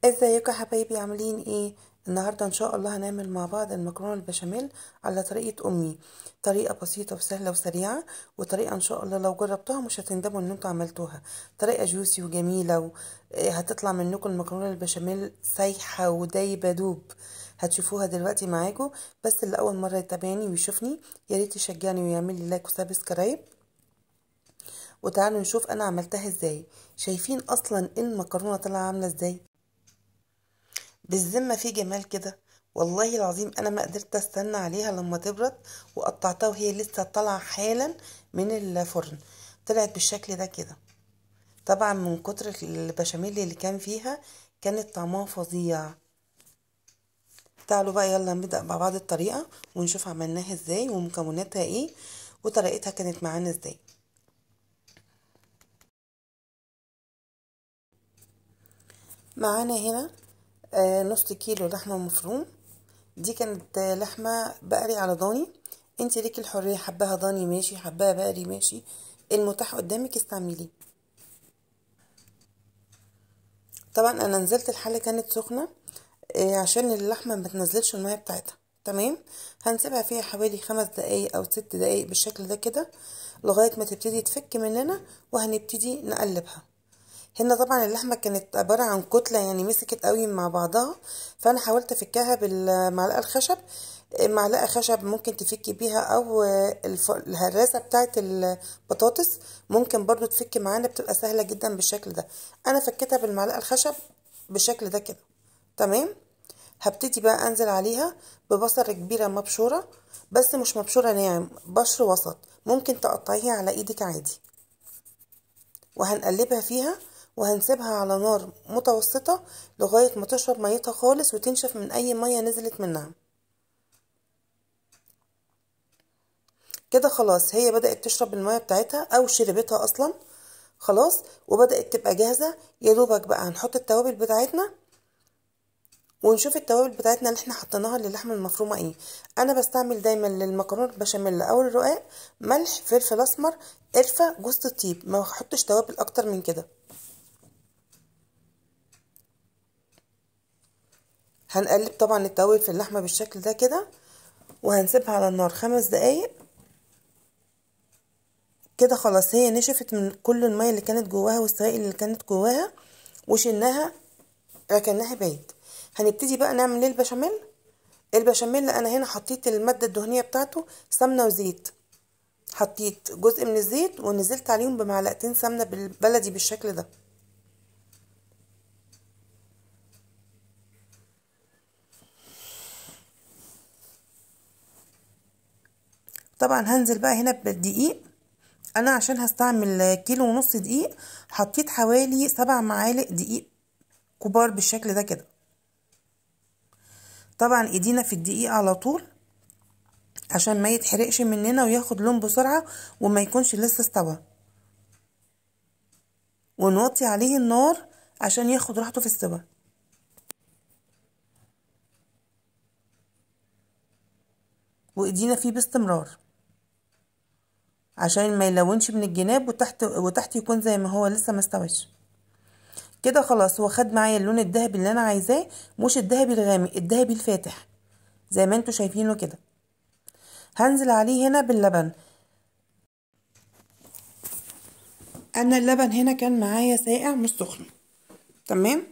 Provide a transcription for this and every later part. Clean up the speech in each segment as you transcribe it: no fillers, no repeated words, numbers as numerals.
ازيكم يا حبايبي؟ عاملين ايه النهارده؟ ان شاء الله هنعمل مع بعض المكرونه البشاميل على طريقه امي. طريقه بسيطة وسهلة وسريعة، وطريقه ان شاء الله لو جربتوها مش هتندموا ان انتوا عملتوها. طريقه juicy وجميلة، وهتطلع منكم المكرونه البشاميل سايحه ودايبه دوب. هتشوفوها دلوقتي معاكم. بس اللي اول مرة يتابعني ويشوفني يا ريت يشجعني ويعمل لي like و subscribe. وتعالوا نشوف انا عملتها ازاي. شايفين اصلا المكرونه طالعه عامله ازاي؟ بالذمه في جمال كده، والله العظيم انا ما قدرت استنى عليها لما تبرد، وقطعتها وهي لسه طالعه حالا من الفرن. طلعت بالشكل ده كده. طبعا من كتر البشاميل اللي كان فيها كانت طعمها فظيع. تعالوا بقى يلا نبدأ مع بعض الطريقة ونشوف عملناها ازاي ومكوناتها ايه وطريقتها كانت معانا ازاي. معانا هنا نص كيلو لحمه مفروم. دي كانت لحمه بقري على ضاني. انت ليكي الحرية، حباها ضاني ماشي، حباها بقري ماشي، المتاح قدامك استعمليه. طبعا انا نزلت الحلة كانت سخنة عشان اللحمة ما تنزلش المية بتاعتها. تمام، هنسيبها فيها حوالي 5 دقايق او 6 دقايق بالشكل ده كده لغاية ما تبتدي تفك مننا، وهنبتدي نقلبها. هنا طبعا اللحمة كانت عبارة عن كتلة، يعني مسكت قوي مع بعضها، فانا حاولت افكها بالمعلقه الخشب. معلقه خشب ممكن تفكي بيها، او الهراسه بتاعه البطاطس ممكن برضو تفك معانا، بتبقى سهلة جدا بالشكل ده. انا فكيتها بالمعلقه الخشب بالشكل ده كده. تمام، هبتدي بقى انزل عليها ببصله كبيرة مبشوره، بس مش مبشوره ناعم، بشر وسط، ممكن تقطعيها على ايدك عادي. وهنقلبها فيها وهنسيبها على نار متوسطة لغاية ما تشرب ميتها خالص وتنشف من اي مية نزلت منها كده. خلاص هي بدأت تشرب المية بتاعتها او شربتها اصلا خلاص، وبدأت تبقى جاهزة. يا دوبك بقى هنحط التوابل بتاعتنا ونشوف التوابل بتاعتنا اللي احنا حطيناها للحمة المفرومة ايه. انا بستعمل دايما للمكرونة البشاميل او الرقاق ملح، فلفل اسمر، قرفة، جوز الطيب، ما بحطش توابل اكتر من كده. هنقلب طبعا التوابل في اللحمة بالشكل ده كده، وهنسيبها على النار 5 دقايق كده. خلاص هي نشفت من كل المية اللي كانت جواها والسوائل اللي كانت جواها، وشلناها ركناها بعيد. هنبتدي بقى نعمل البشاميل. البشاميل انا هنا حطيت المادة الدهنية بتاعته سمنه وزيت، حطيت جزء من الزيت ونزلت عليهم بمعلقتين سمنه بالبلدي بالشكل ده. طبعا هنزل بقى هنا بالدقيق. انا عشان هستعمل 1.5 كيلو دقيق حطيت حوالي 7 معالق دقيق كبار بالشكل ده كده. طبعا ايدينا في الدقيق على طول عشان ما يتحرقش مننا وياخد لون بسرعة وما يكونش لسه استوى، ونوطي عليه النار عشان ياخد راحته في السوا. وايدينا فيه باستمرار عشان ما يلونش من الجناب وتحت يكون زي ما هو لسه ما استويش كده. خلاص هو خد معايا اللون الذهبي اللي انا عايزاه، مش الذهبي الغامق، الذهبي الفاتح زي ما انتوا شايفينه كده. هنزل عليه هنا باللبن. انا اللبن هنا كان معايا ساقع مش سخن، تمام،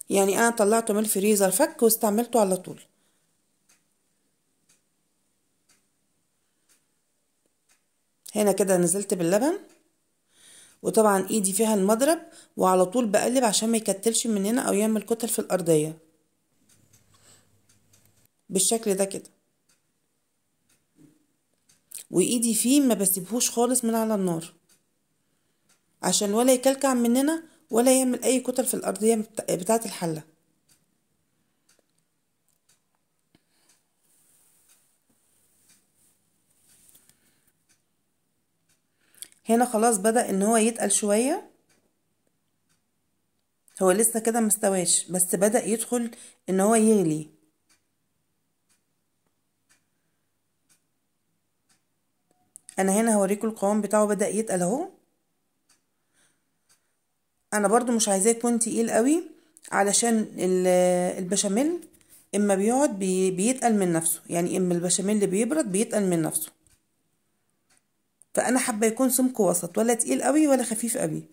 يعني انا طلعته من الفريزر فك واستعملته على طول. هنا كده نزلت باللبن، وطبعا ايدي فيها المضرب، وعلى طول بقلب عشان ما يكتلش مننا او يعمل كتل في الارضية بالشكل ده كده. وايدي فيه ما بسيبهوش خالص من على النار عشان ولا يكلكع مننا ولا يعمل اي كتل في الارضية بتاعه الحلة. هنا خلاص بدأ ان هو يتقل شوية، هو لسه كده مستواش بس بدأ يدخل ان هو يغلي. انا هنا هوريكم القوام بتاعه بدأ يتقل اهو. انا برضو مش عايزاه يكون تقيل قوي علشان البشاميل اما بيقعد بيتقل من نفسه، يعني اما البشاميل بيبرد بيتقل من نفسه. فانا حابة يكون سمكة وسط، ولا تقيل قوي ولا خفيف قوي.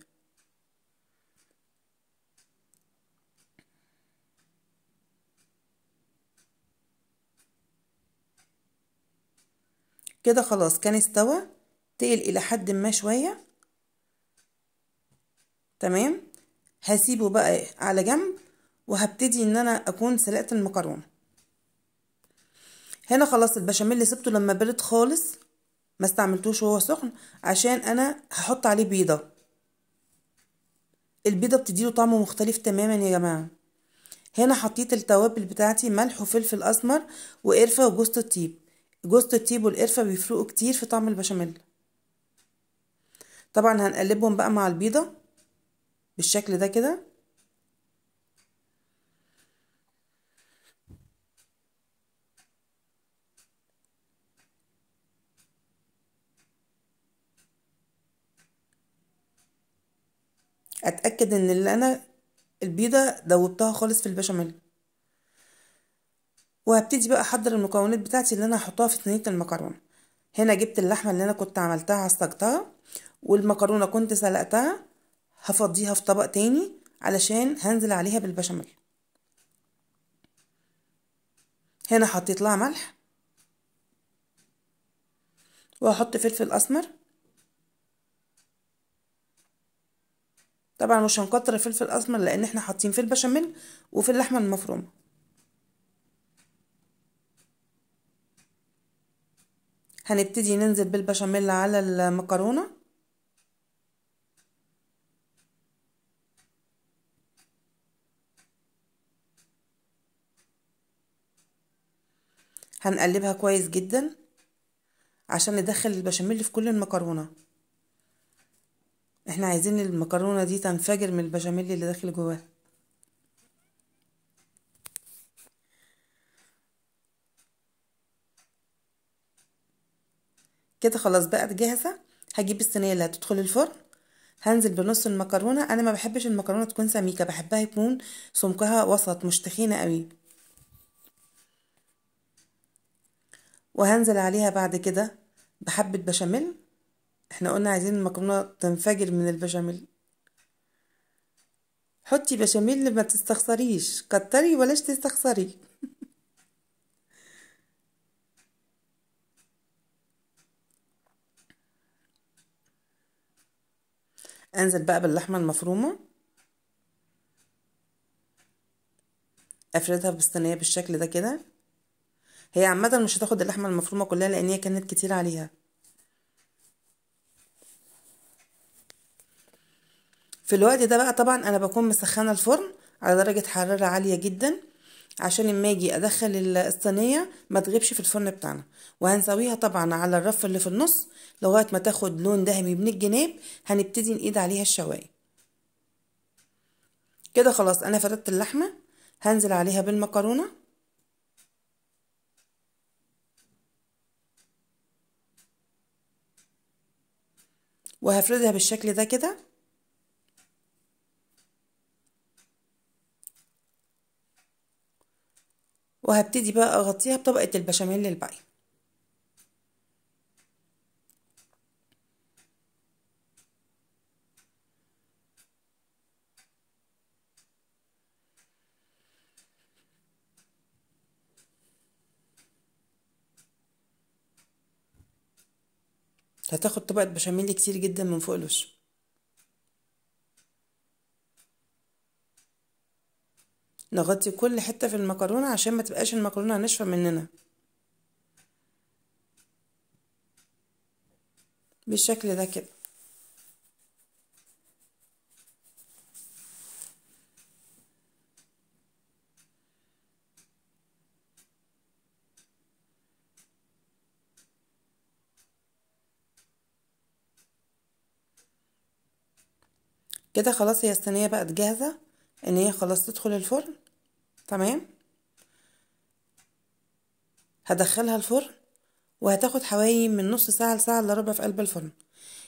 كده خلاص كان استوى، تقل الى حد ما شوية. تمام، هسيبه بقى على جنب وهبتدي ان انا اكون سلقت المكرونه. هنا خلاص البشاميل اللي سبته لما برد خالص، ما استعملتوش وهو سخن عشان انا هحط عليه بيضة. البيضة بتديله طعم مختلف تماما يا جماعة. هنا حطيت التوابل بتاعتي، ملح وفلفل اسمر وقرفه وجوزة الطيب. جوزة الطيب والقرفه بيفرقوا كتير في طعم البشاميل. طبعا هنقلبهم بقى مع البيضة بالشكل ده كده. اتاكد ان اللي انا البيضة دوبتها خالص في البشاميل. وهبتدي بقى احضر المكونات بتاعتي اللي انا هحطها في صينية المكرونه. هنا جبت اللحمة اللي انا كنت عملتها عصجتها، والمكرونه كنت سلقتها، هفضيها في طبق تاني علشان هنزل عليها بالبشاميل. هنا حطيت لها ملح، وهحط فلفل اسمر. طبعا مش هنكتر الفلفل الاسمر لان احنا حاطين في البشاميل وفي اللحمة المفرومه. هنبتدي ننزل بالبشاميل على المكرونه. هنقلبها كويس جدا عشان ندخل البشاميل في كل المكرونه. احنا عايزين المكرونه دي تنفجر من البشاميل اللي داخل جواها. كده خلاص بقت جاهزة. هجيب الصينية اللي هتدخل الفرن، هنزل بنص المكرونه. انا ما بحبش المكرونه تكون سميكة، بحبها يكون سمكها وسط مش تخينة قوي. وهنزل عليها بعد كده بحبه بشاميل. احنا قلنا عايزين المكرونه تنفجر من البشاميل. حطي بشاميل ما تستخسريش، كتري ولاش تستخسري. انزل بقى باللحمه المفرومه، افردها بالصينيه بالشكل ده كده. هي عامة مش هتاخد اللحمة المفرومه كلها لان هي كانت كتير عليها. في الوقت ده بقى طبعا انا بكون مسخنه الفرن على درجه حرارة عالية جدا عشان لما اجي ادخل الصينية ما تغيبش في الفرن بتاعنا. وهنسويها طبعا على الرف اللي في النص لغاية ما تاخد لون ذهبي من الجناب. هنبتدي نقيد عليها الشوايه. كده خلاص انا فردت اللحمة، هنزل عليها بالمكرونه. وهفردها بالشكل ده كده. وهبتدي بقى اغطيها بطبقة البشاميل الباقية. هتاخد طبقة بشاميل كتير جدا من فوق الوش. نغطي كل حتة في المكرونة عشان ما تبقاش المكرونة ناشفة مننا بالشكل ده كده. كده خلاص هي الصينية بقت جاهزة ان هي خلاص تدخل الفرن. تمام، هدخلها الفرن وهتاخد حوالي من نص ساعة لساعة الا ربع في قلب الفرن.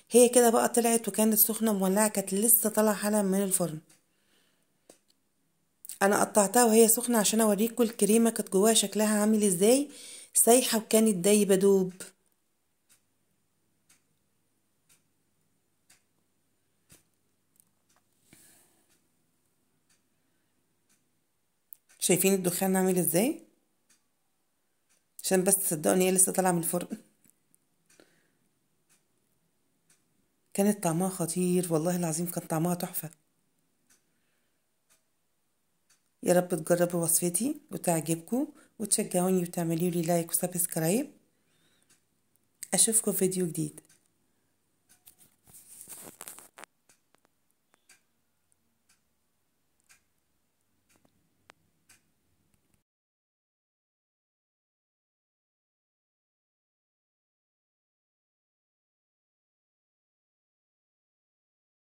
هي كده بقى طلعت وكانت سخنة مولعه، كانت لسه طالعه حالا من الفرن. انا قطعتها وهي سخنة عشان اوريكم الكريمة كانت جواها شكلها عامل ازاي، سايحه وكانت دايبه دوب. شايفين الدخان عامل ازاي؟ عشان بس تصدقوني هي لسه طالعه من الفرن. كانت طعمها خطير والله العظيم، كان طعمها تحفة. يا رب تجربوا وصفتي وتعجبكم وتشجعوني وتعملوا لي like و subscribe. اشوفكم في فيديو جديد.